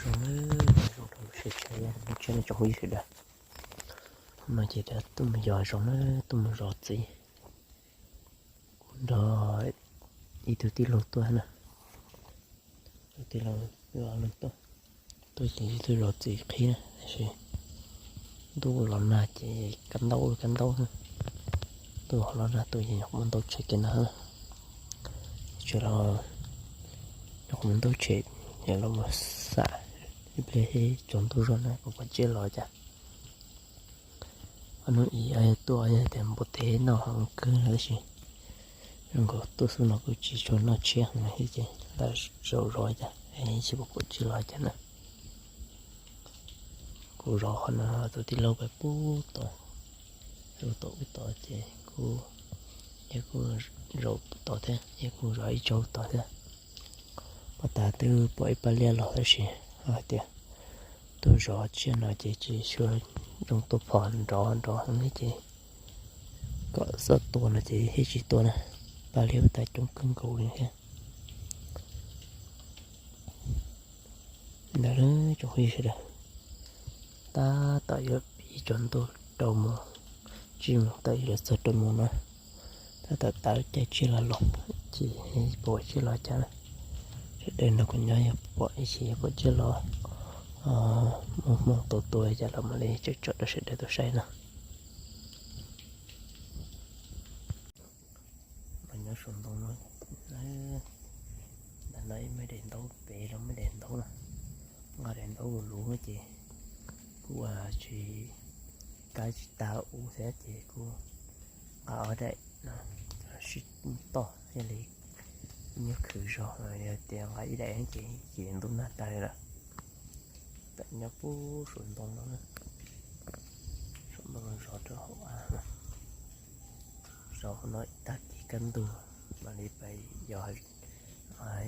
Zoo na, zoo rau lub sij hawm no tsoom phooj ywg sawv daws. Hnub no ces tuaj mus yos zoov na, tuaj mus zov txiv. Kuv nrog ib tug tij laug tuaj na, tus tij laug tuaj, tuaj ces ib tug zov txiv qhib na, tab sis ntuj los nag ces kab ntaub kab ntaub na, ntuj los nag tuaj ces nyuam qhuav mus ntaus tshem kiag no. Tsuas los nyuam qhuav mus ntaus tshem, los mus xam ib pliag tsaus ntuj zog na kuv pom tsiaj los cas. Ob hnub ib yog tuaj yog tias npua teb noj heev kawg no tab sis zoo nkaus tuaj xub no kuj tsis tshua noj tshiab heev thiab ces lam zaum zov cas tsis pom pom tsiaj los cas na. Kuv zov qhov no, tus tij laug pem pub tod, ub tod ub tod ces kuv, yawg kuj zaum tod thiab, yawg kuj zov ib tsaug tod thiab. Pom tas twb pom ib pab liab los tab sis hais tias tuaj zov tsiaj no ces tsis tshua zoo tuaj phom nrov nrov heev li ces kom txhob tua no ces thiaj tsis tua na. Pab liab tas coob kawg nkaus li thiab. Ntawd na tsoom phooj ywg sawv daws, tab tom yuav pib tsaus ntuj rau mus, tsib moos tawm yuav txog rau mus na. Tab tom tav caij tsiaj los los ces pom tsiaj los cas na. Sawv daws nrog kuv nyob yog pom ib chim yog pom tsiaj los, mus hmoo tua tua cas los mam li tsom tsom rau sawv daws tau saib no. Mas nyob saum ntoo no, ntawm no ib me daim ntaub pem los me daim ntaub no, nqa daim ntaub luv luv ces kuj ua tsis, kab tsis tag ub thiab ces kuj nqa ob daim no sib toj thiaj li nyob khwv zog, yog tias nqa ib daim ces ces ntuj nag tas li lawm. Tam nyob puag saum ntoo no, saum ntoo no zov rau hauv av, zov hauv no ib tag kis kaj ntug mam li pais yos,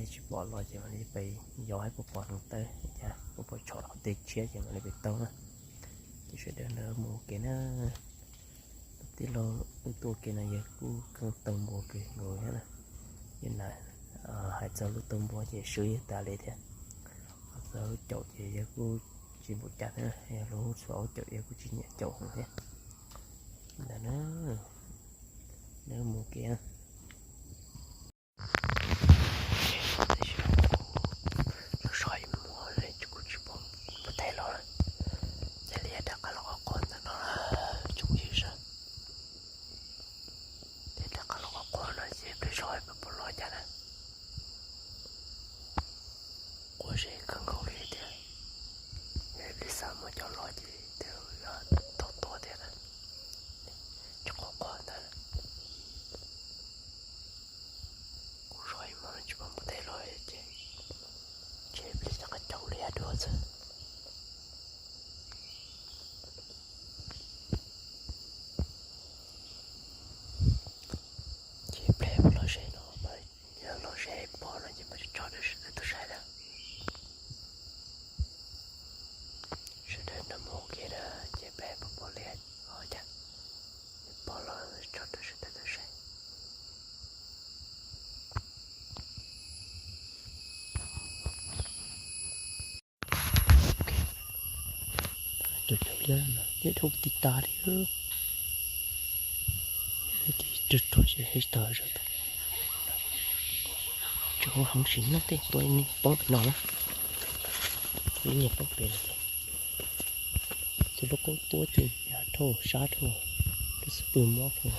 tsis pom los ces mam li pais yos puas pom neeg tawb, puas pom tshom tej tshiab ces mam li pais taug na. Ces sawv daws na mus ua ke na. Tus tij laug wb tuaj ua ke no yawg kuj keej taug npua kawg nkaus thiab na. Yawg na hais txog lub taug npua ces swb yawg tas li thiab. Hais txog lub caum ces yawg kuj tsis npaum cas thiab, yog lub xua lub caum yawg kuj tsis nyiam caum heev thiab. Ntawd na, neb mus ua ke na. Los so ib muag kuj tsis pom npua teb los lawm. Cia li rov qab los qhov qhov ntawm no tsoom phooj ywg sawv daws. Rov qab los qhov qhov no ces peb so peb puas los cas na. Quav zeb kawg nkaus li tiag. Yog li xav muab coj los ces tej zaum yuav tau tua thiab na. Tsis qhov qhov ntawd. Kuv so ib muag tsis pom npua teb los ces, ces peb rov qab caum li dua xwb. Ces pliag los ze no, yog los ze pom no ces mam tso rau sawv daws tau saib na. Sawv daws nrog mus ua ke na, ces peb puas pom li os cas, pom los tso rau sawv daws tau saib. Cov cov liab no yeej dhau tib tag li. Ces rau rau ces hais tag zog tag. Tsis hauv heev tsis noj tej tua ib niag poob pem no na. Ib niag poob pem no ces, ces lub koob tuab ces yav dhau sab dhau, lub xub pwg mob dhau.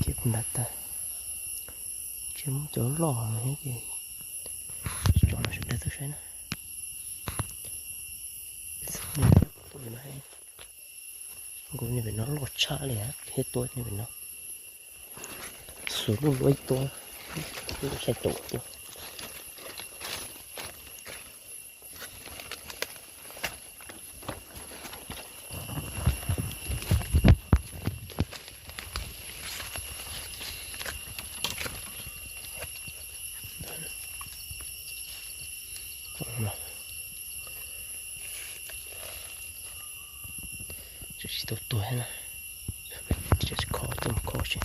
Ces kuv nram tas, tsis muab cov loj ces tso no sawv daws tau saib na. Nkaus niag pem no loj tshaj li, thiab tua niag pem no, xuas lub luav tua, xya caum tua. Tsis tau tuag na. Kho, kho tsis.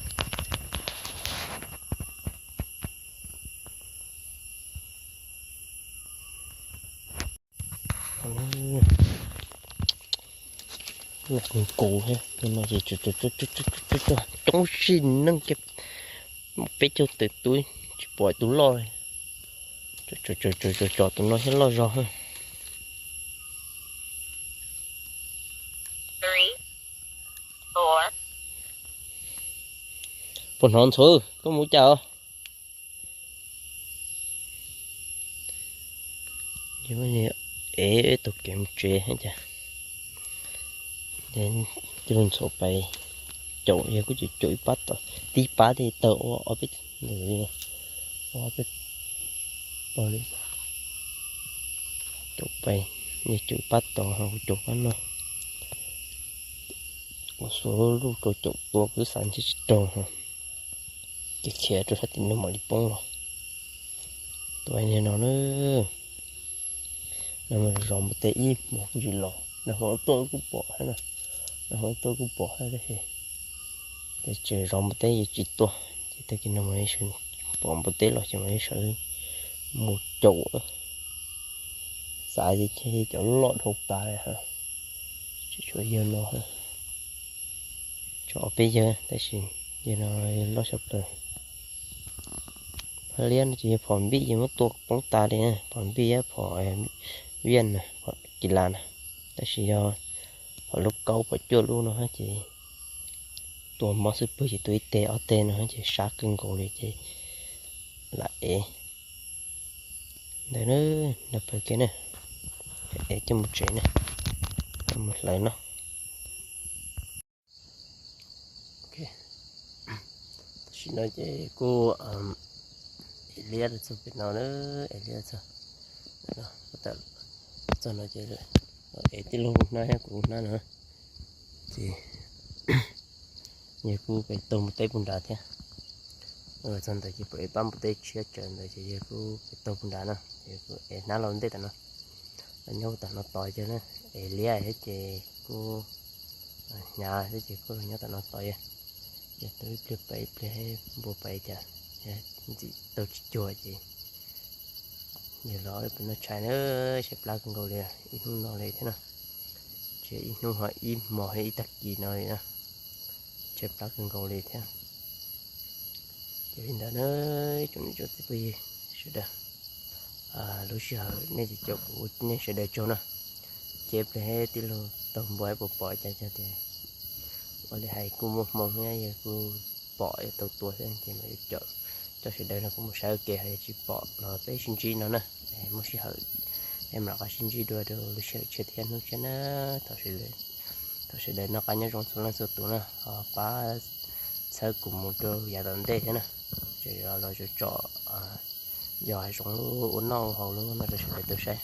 Nqus thiab no ces coob zim neej kiag, peb caug tawm tub tsis pom tus loj li. Tso tus no thiab loj zog. Puas hnov ntxhuav, koj mus cas os? Ev tau kev mus tsev cas. Coj lub ntxhuav pais caum, yog kuj caum ib pab tod, tib pab thiaj tawg ua ob peb ntawd li, ua ob peb pawg li. Caum pais, yog caum ib pab tod ho kuv caum pab no. Ua xuas lub lub rau caum tua kuv xav ntshe tsis raug. Ces khiav rau sab tim no mam li poob los. Tus niag no na, no zov npua teb ib hmos kuj tsis los, nag hmo tuaj kuj pom thiab na, nag hmo tuaj kuj pom thiab tab sis ces tseem zov npua teb yeej tsis tuaj, ces tag kis no mam li sawv, pom npua teb los ces mam li sawv mus caum. Xav ces cov loj dhau tas li, tsis tshuav yawg no, tshuav ob peb yawg tab sis yawg no loj tshaj plaws. Phom liab no ces yog phom npij, yog muab tua poob tas li, phom npij thiab phom viaj na, phom kis las na, tab sis yog phom lub kaub phom cuaj lub no ces tua mob xwb pwg ces tua ib teg ob teg no ces sab kawg nkaus li ces lam ev. Ntawd na, nrog pawg kiag na, ev coj mus tsev na, mus hlawv no. Tam sim no ces kuj ev liab txog pem no na, ev liab txog, txog no ces ev tij laug hnab thiab kuv hnab no ces yawg kuj pem taug npua teb puag nrad thiab. Txog ntawd ces pom ib pab npua teb tshiab tsawv ntawd ces yawg kuj pem taug puag nrad no, yawg kuj ev hnab los ntej tam no, los nyob tom no tos yawg na, ev liab thiab ces kuj hnyav thiab ces kuj los nyob tom no tos yawg. Yawg tuaj ib pliag pais ib pliag, npua pais cas ntxim taug tsis cuag ces yawg los pem no tshais na, tshaib plab kawg nkaus li ib hnub no li thiab na. Ces ib hnub ho ib hmos thiab ib tag kis no li na, tshaib plab kawg nkaus li thiab. Ces li ntawd na, ib tsoom niam tsoom txiv phooj ywg sawv daws, lub sij hawm nej caum kuv nej sawv daws tsaug na. Ces ib pliag tij laug taug npua puas pom cas tias ua li hais kuj muaj hmoo thiab yawg kuj pom yawg tau tua thiab ces mas yuav caum cov sawv daws no kuj mus saib ua ke, ho yog tsis pom los peb sib ntsib no na. Muaj sij hawm es mam rov qab sib ntsib dua rau lub sij hawm tshiab thiab hnub tshiab na. Thov sawv daws noj qab nyob zoo txhua leej txhua tus na, ho pab txhawb kuv mus rau yav tom ntej thiab na. Ces los tsom yog hav zoov lub ua noj ua haus lub no rau sawv daws tau saib.